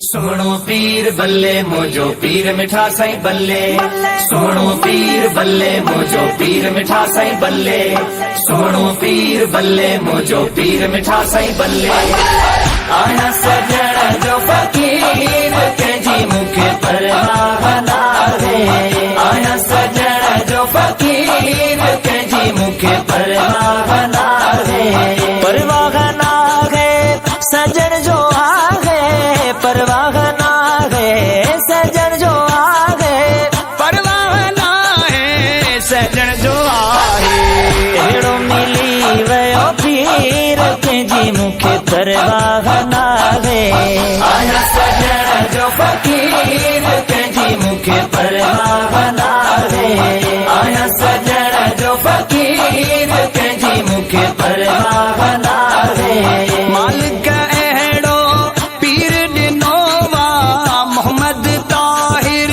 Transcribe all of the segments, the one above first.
سهڻو پير بلي منهنجو پير مٺا سائين بلي سهڻو پير بلي منهنجو پير مٺا سائين بلي سهڻو پير بلي منهنجو پير مٺا سائين بلي آهيان سڄڻ جو فقير ڪنهن جي مون کي پرواهه ناهي آهيان سڄڻ جو فقير ڪنهن جي مون کي پرواهه ناهي پرواهه ناهي سڄڻ جو آهي پرواهه ناهي سڄڻ جو آهي. پرواهه ناهي سڄڻ جو آهي. اهڙو ملي ويو پير ڪنهن جي مون کي پرواهه ناهي. آهيان سڄڻ جو فقير ڪنهن جي مون کي پرواهه ناهي. آهيان سڄڻ جو فقير ڪنهن جي مون کي پرواهه ناهي. مالڪ اهڙو پير ڏنو وا محمد طاهر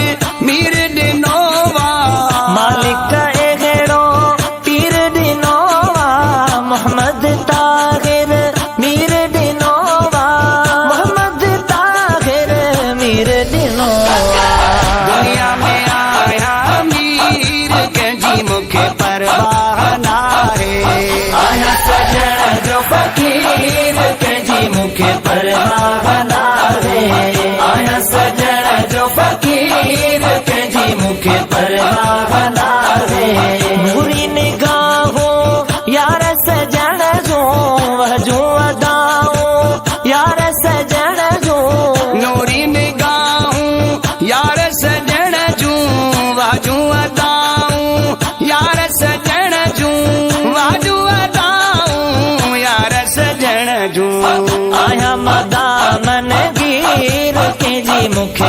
مير ڏنو وا. مالڪ اهڙو پير ڏنو وا محمد طاهر مير ڏنو وا محمد طاهر مير ڏنو وا. دنيا ۾ آهيان امير ڪنهن جي مون کي پرواهه ناهي. آهيان سڄڻ جو فقير ڪنهن جي مون کي پرواهه ناهي. آهيان سڄڻ جو فقير ڪنهن جي مون کي پرواهه ناهي. نوري نگاهون يار سڄڻ جون وه جون ادائون يار سڄڻ جون. نوري نگاهون يار سڄڻ جون وه جون ادائون يار سڄڻ جون وه جون ادائون يار سڄڻ جون. آهيان مان دامن گير ڪنهن جي مون کي.